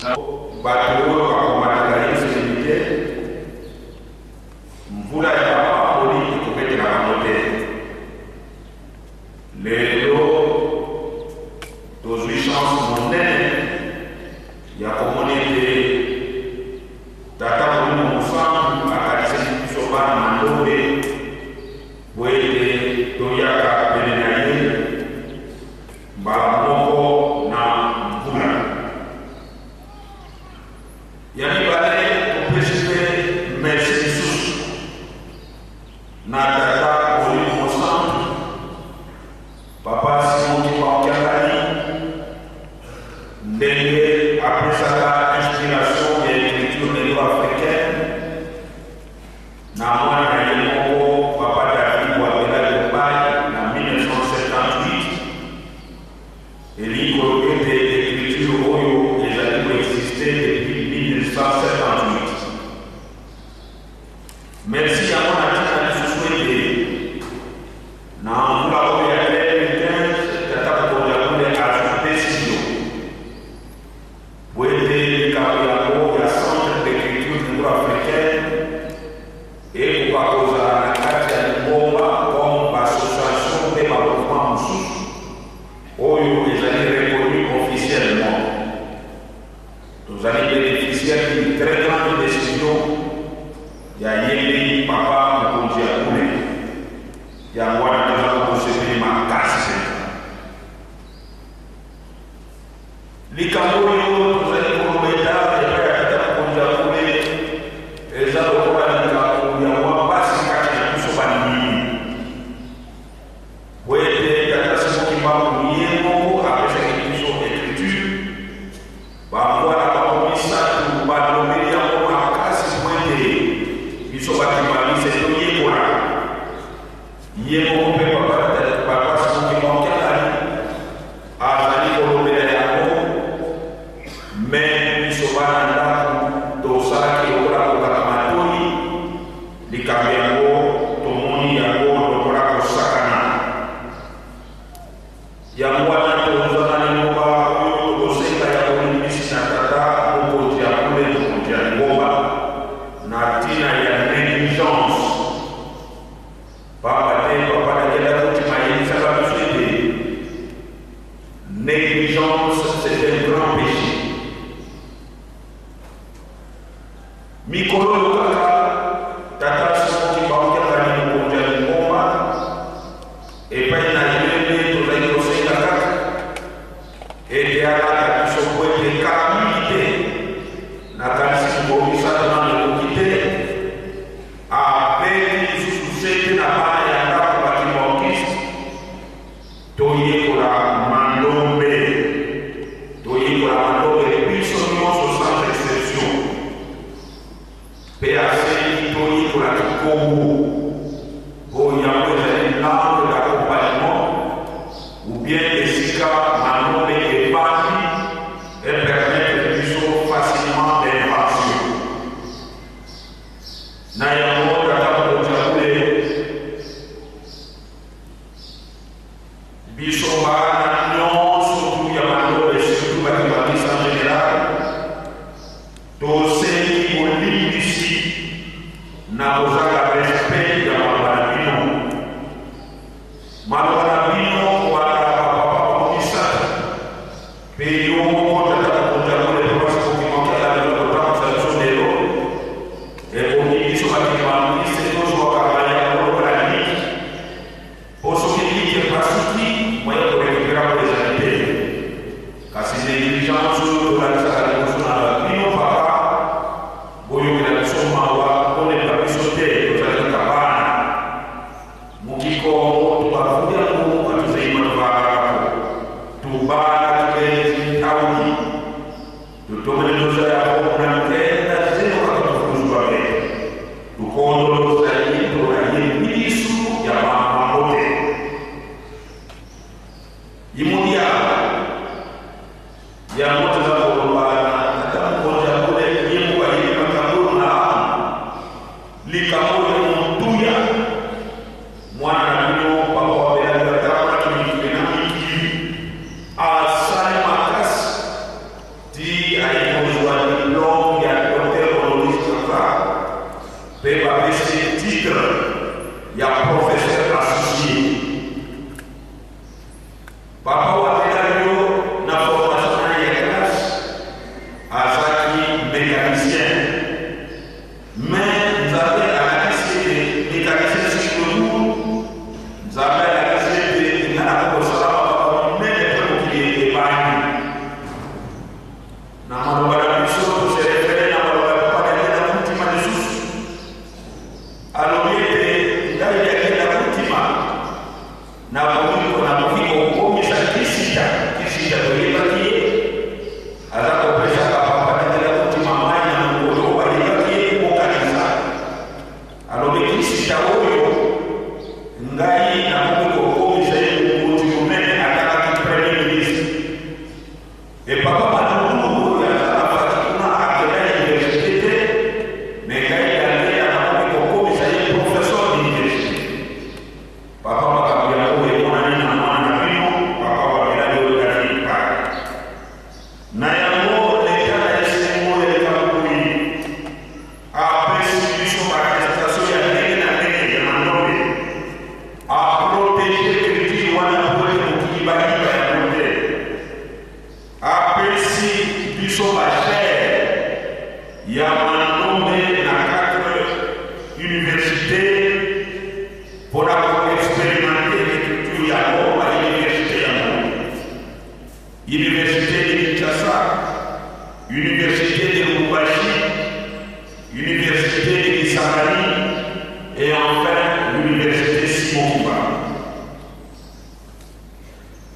Bato oyo bakomataka Yelusalemi te, mvula ya mapamboli ekobetela bango te. Lelo tozwi chance monene ya komona ete Tata Molimo Mosantu akanisaki biso bana Mandombe po ete toyaka pene na ye mbala moko na mvula. Ya mibale, topesi mpe merci lisusu na Tata Molimo Mosantu, Papa Simon Kimbangu Kiangani, ndenge apesaka inspiration ya ecriture negro-africaine na mwana na ye moko Papa David Wabela Diopai na 1978. Elingi koloba ete ecriture oyo ezali ko exister depuis 1978. Merci yango na tina lisusu ete na mvula oyo ya 2015 tata mokonzi ya bule azwi decision po ete likambo yango ya Centre d'ecriture negro-africaine ekoka kozala na kati ya lingomba comme ba association mpe ba mouvement mosusu oyo ezali reconnu officiellement. Tozali beneficiaire d'une très grande decision ya ye papa mokonzi ya bule. Yango wana toza kosepeli makasi mpenza. Likambo oyo tozali koloba eta epai ya tata mokonzi ya bule eza lokola likambo ya mwa mpasi kati na biso bandimi. Po ete Tata Simon Kimbangu ye moko apesaki biso ecriture, ba mbwa na bango misatu balobeli yango makasi po ete biso ba kimbanguiste toyekola. Ye moko pe Papa Simon Kimbangu Kiangani azali kolobela yango, mais biso bana ndaku tosalaki lokola kokanga matoyi. Likambo yango tomoni yango lokola kosakana. Yango wana toza na liloba oyo tokosenga ya bolimbisi na Tata Mokonzi ya bule, Mokonzi ya lingomba, na ntina ya negligence. Pamba te Papa Daniel Akotima ayebisaka biso ete negligence c'est un grand peche. Mikolo oyo kaka, Tata Simon Kimbangu Kiangani, mokonzi ya lingomba, epai na ye nde tozali kosenga kaka ete alata biso mpo ete kala mingi te, nakanisi mikolo misato nano ekoki te, abeti lisusu sete na bana ya ndako ba Kimbankiste. Toyekola mandombe, toyekola mandombe biso nionso sans exception. Pe asengi toyekola kikongo po yango ezali langue d'accompagnement ou bien esika mandombe evandi e permettre biso facilement d'invention. Na yango tata mokonzi ya bule Biso bana nionso tout ya Mandombe surtout ba kimbanguiste en general tosengi bolimbisi na kozanga respect ya maloba na bino. Maloba na bino kobanda na ba papa bango misatu pe yo moko tata mokonzi ya bule papa Sikoki Makiala lelo kotambusa biso lelo ebongi biso ba kimbanguiste tozwaka mayambo lokola liki. Po soki liki epasuki, moyen ya ko recuperer yango ezali te. Kasi negligence oyo tolakisaka liboso na bino papa, boyokela biso mawa, bolemba biso te, tozali kaka bana. Mukikongo tubavuya ngu atuzeima tuvangako, tubala tubenzi taudi, tutomene toza yako muna mitenda zeno kaka tufukuzuka pe. Tukondoloza yito na ye misu ya bamamote. Imudiaba yango toza koloba na tata mokonzi ya bule ye moko ayebi makambo oyo malamu likambo oyo motuya mwana na bino papa wabelaki atambolaki mikili na mikili asali makasi ti aye kozwa Mpe bapesi ye titre ya professeur associé. Papa Wabela yo na formation na ye ya classe azalaki mécanicien, mais Nzambe alakisi ete mécanicien siklotour. Nzambe alakisi ete nga nakokosala makambo minene mpe mokili ebandi. Na maloba na biso, tose référer na maloba ya Papa Daniel Kuntima. Lisusu alobi ete ngai Daniel Kuntima nakoki kokomisa kisita. Kisita toyebaki ye aza kopesaka Papa Daniel Kuntima mai na mokolo oyo bayebaki ye kokanisa. Alobi kisita oyo ngai nakoki kokomisa ye mokonzi monene, atalaki premier ministre. E papa Matungulu oyo aza na faki kuna, akenda université te, mais ngai Daniel nakoki kokomisa ye professeur d'université. Papa, makambo yango emonani na mwana na bino, Papa Wabelali oyo David Park. Na yango leta na esengo ya likambo boye apesi biso baattestation ya ndenge na ndenge ya mandombe, aprotéger culture wana po ete mokili bayiba yango te. Apesi biso bachaire ya mandombe na quatre université mpona koexpérimenter écriture yango. Bauniversité yango: Université de Kinshasa, Université de Lubumbashi, Université de Kisangani et enfin l'Université Simon Kimbangu.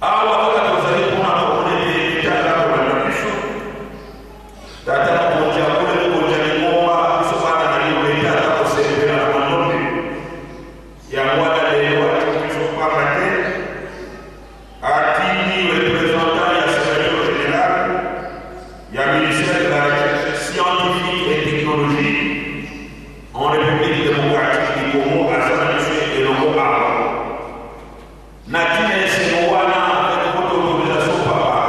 Awa kaka tozali mpona komona ete leta aza kolanda biso. Tata mokonzi akole, mokonzi ya lingomba, biso bana na yo, leta aza kosepela na mandombe yango wana. Lelo atiki biso pamba te, atindi représentant ya secrétaire général ya ministère de la Recherche scientifique et technologique en République démocratique du Congo. Aza na biso elongo awa. Na ntina esengo wana, avec votre autorisation, papa,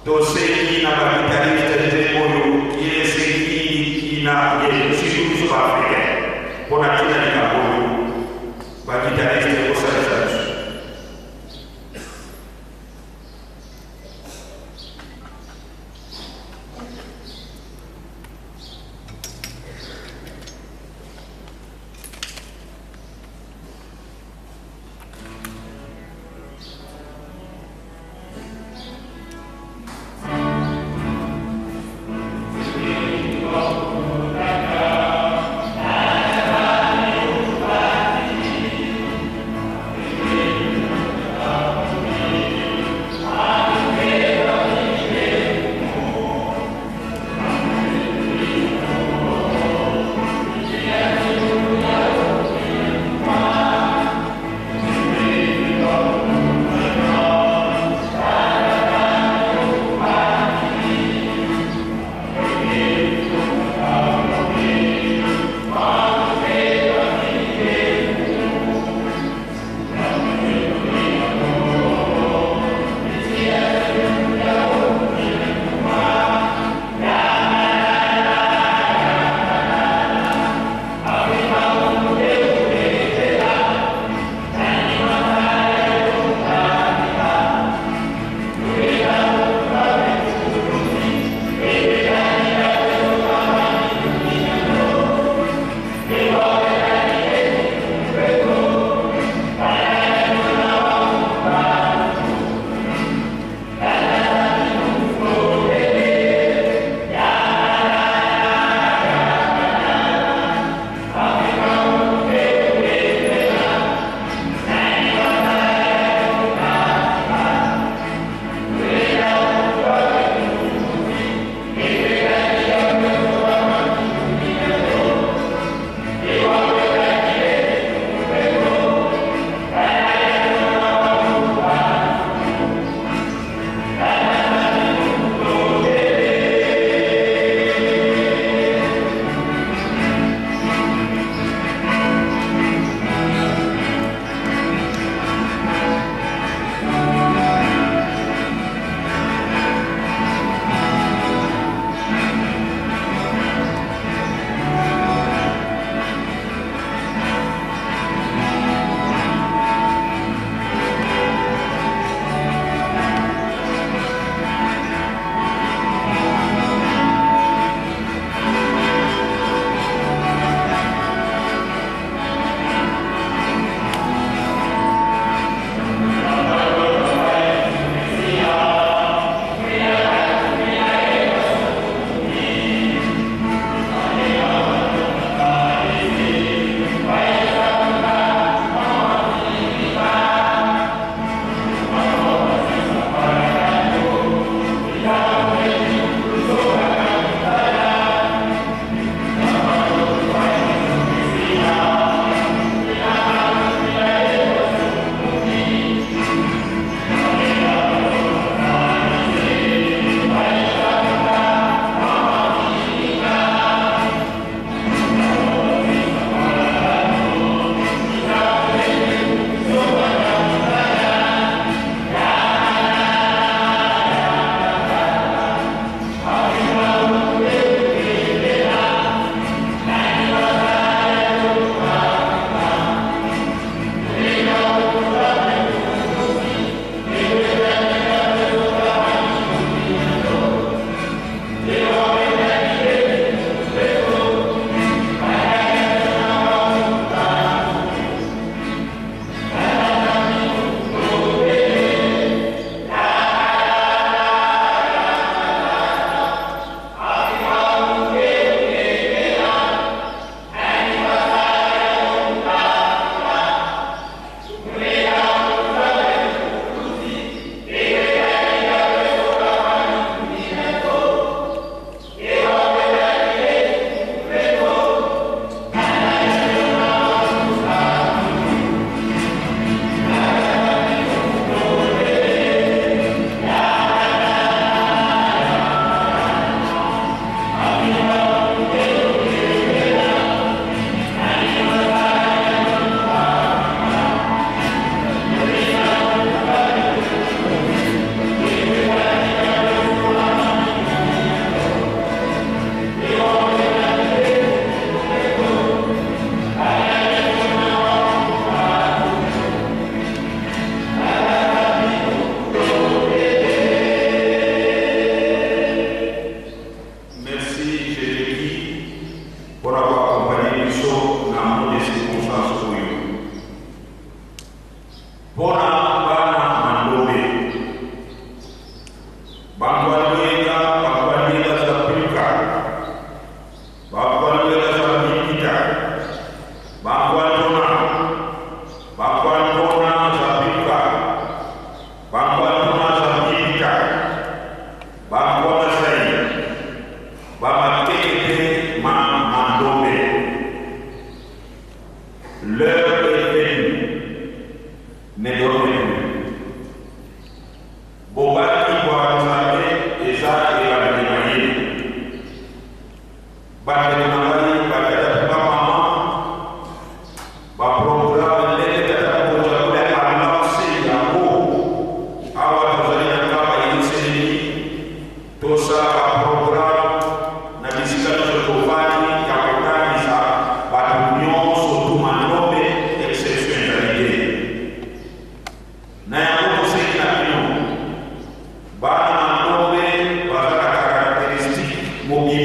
tosengi na baguitariste te oyo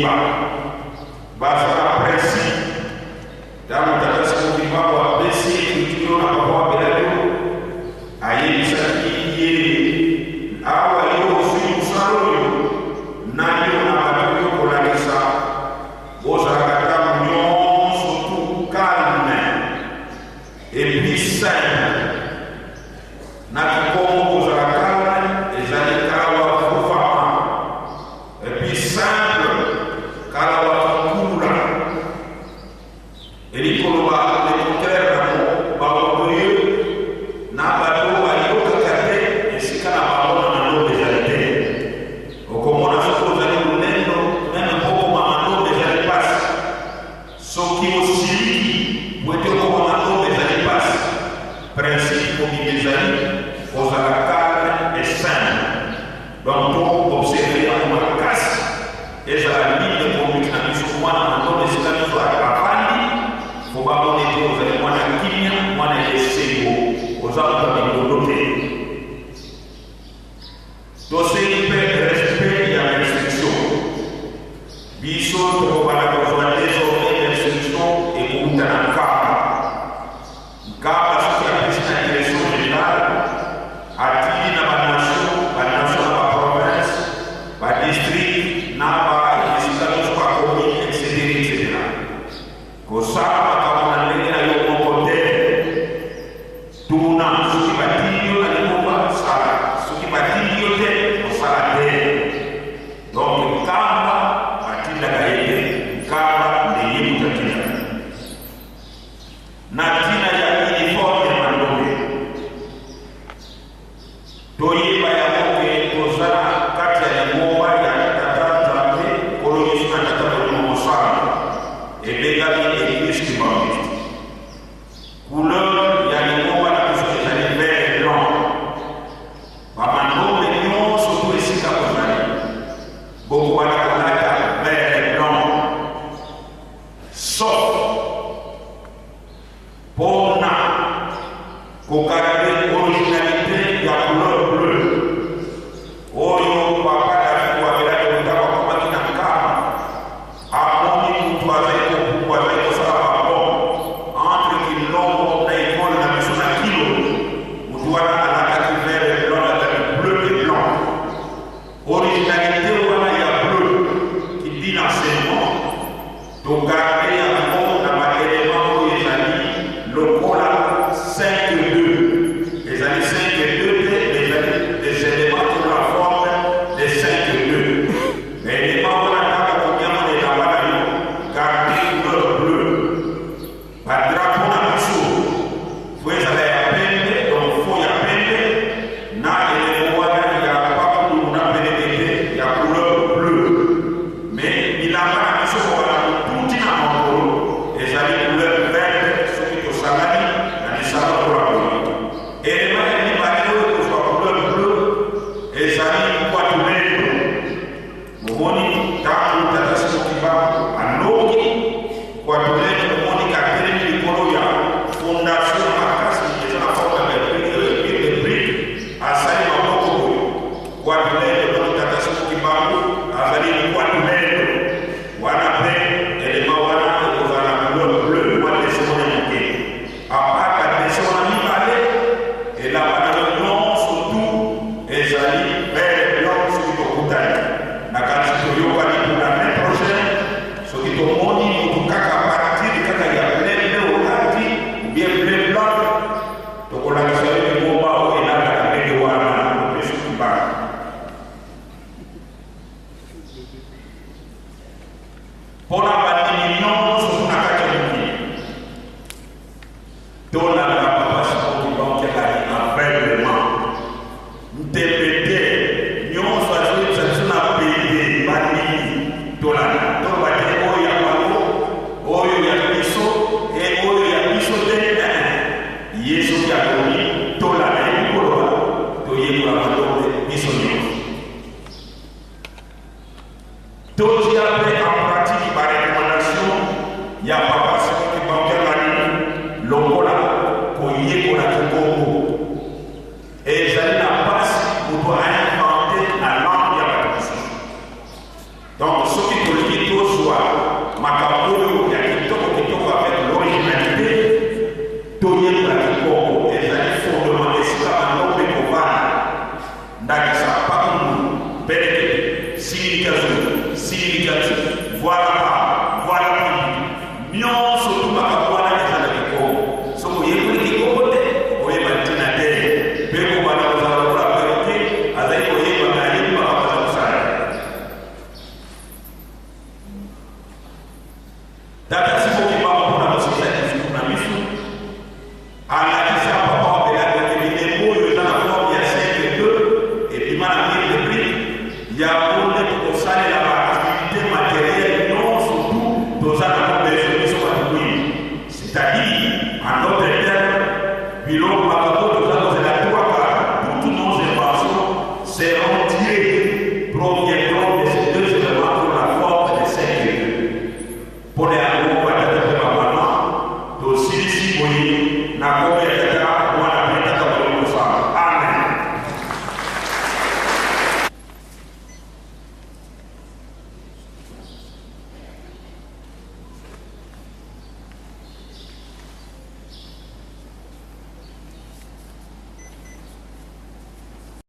Mobimba baza na principe. Ntango Tata Simon Kimbangu apesi écriture na Papa Wabeladio, ayebisaki ye: awa yo ozwi mosala oyo na yo na bato oyo kolakisa, bozalaka ntango nyonso tout calme et puis simple. Na kikongo, kozala calme ezali kalawa fufama, et puis simple kalawa fukulula. Elingi koloba le contraire nango, baorgueilleux na bato bayokaka te, esika na bango na mandombe ezali te. Okomona soki ozali lolendo, même okoma mandombe ezali mpasi. Soki osiliki po ete okoma mandombe ezali mpasi. Principe mobimba ezali kozala calme et simple. Donc to observe yango makasi, ezala ligne de conduite na biso. Mwana mandombe, esika nyonso avandi, fo bamona ete ozali mwana kimia, mwana esengo, oza moto ya mindondo te. Tosengi mpe respect ya instruction. Biso tokobanda kozwa désormais instruction ekouta na Nkamba. Nkamba soki apesi na direction générale, atindi na banation, banation na baprovince, badistrict na baesika nyonso, bacommune, etc., etc. Kosala makambo na ndenge na yo moko te. Tuna. Soki batindi yo na lingomba, sala. Soki batindi yo te, kosala te. Donc Nkamba batindaka ye te, Nkamba nde ye moto atindaka. Na ntina ya uniforme ya mandombe, toyeba yango ke toza na kati ya lingomba ya Tata Nzambe Nkolo Yesu na Tata Molimo Mosantu, ebengami Église Kimbanguiste. Couleur ya lingomba na biso ezali vert et blanc. Bamandombe nyonso to esika kozali, bokobanda kolata vert et blanc, sauf mpona kogarder originalité ya couleur bleu oyo Papa David Wabelaki. Ntango akomaki na Nkamba, amoni mutu azali kopumbwa, azali kosala babon entre Kilombo na ekole na biso na Kilo. Mutu wana alataki vert et blanc, alataki bleu et blanc. Originalité wana ya bleu qui dit l'enseignement, togarder yango na baélément oyo ezali lokola 5 2. Ezali 5 2 te, mais ezali des éléments qui ont la forme de 5 2. Mais élément wana, ntango komiama na elamba na yo, garde couleur bleu. Badrapeau na biso fo ezala ya pembe, donc fond ya pembe na elembo wana ya pakulu na pelekete ya couleur bleu. Mais bilamba na biso, kobanda motuti na makolo, ezali couleur verte. Soki tosangani na lisanga lokola boye, elema ya mibale oyo kozwa couleur bleu ezali kwatulendo. Omoni ntango Tata Simon Kimbangu alongi kwatulendo, omoni katelemi likolo ya fondation ya makasi, eza na forme ya mur de brique, asali maboko boye, kwatulendo. Donc Tata Simon Kimbangu azali kwatulendo wana, mpe elema wana ekozala na couleur bleu. Wana dessin wana moke. À part badessin wana mibale, elamba na yo nyonso tu ezali vert blanc. Soki tokutani na kanisi, toyokani pour l'année prochaine. Soki tomoni motu kaka partir kaka ya bleu bleu olati ou bien bleu blanc, tokolakisa yo lingomba oyo elataka ndenge wana, topesi kibaka. Mpona bandimi nyonso na kati ya mokili, tolanda Papa Simon Kimbangu azali aveuglement, ntembe te. Nyonso azoyebisa biso na pete, bandimi tolanda. Toloba te oyo ya bango, oyo ya biso e oyo ya biso te. Ye soki alobi, tolanda. Yebi koloba, toyekola mandombe biso nyonso. Totia mpe en pratique barecommandation ya Papa Simon Kimbangu lokola koyekola kikongo. Ezali na mpasi moto ainvente na langue ya bato mosusu. Donc soki tolingi makambo oyo ya kitoko kitoko avec l'originalité. Toyekola kikongo, ezali fondement esika bandombe kovanda, ndakisa pakungu, pelekete, sigilikazulu, sigilikatu, voilà pa voilà pili, nyonso tu makambo wana eza na kikongo. Soki oyekoli kikongo te, oyeba ntina te mpe kobanda kozala lokola perroquet azali koyeba me ayebi makambo aza kosala. Tata Simon Kimbangu, mpona kosilisa discours na biso, alakisa papa Wabelaki ete bilembo oyo eza na forme ya 5 2 ebima na mur de brique, yango nde tokosalela baactivité matérielle nyonso tu toza nango besoin, biso bato mwindu. C'est-à-dire, en d'autres termes, biloko makambo toza kozela, trois quarts toutes nos inventions seront tirées, proviendront de ces deux éléments pour la forme de 5 2. Mpona yango, batata mpe bamama, tosilisi boye na kombo ya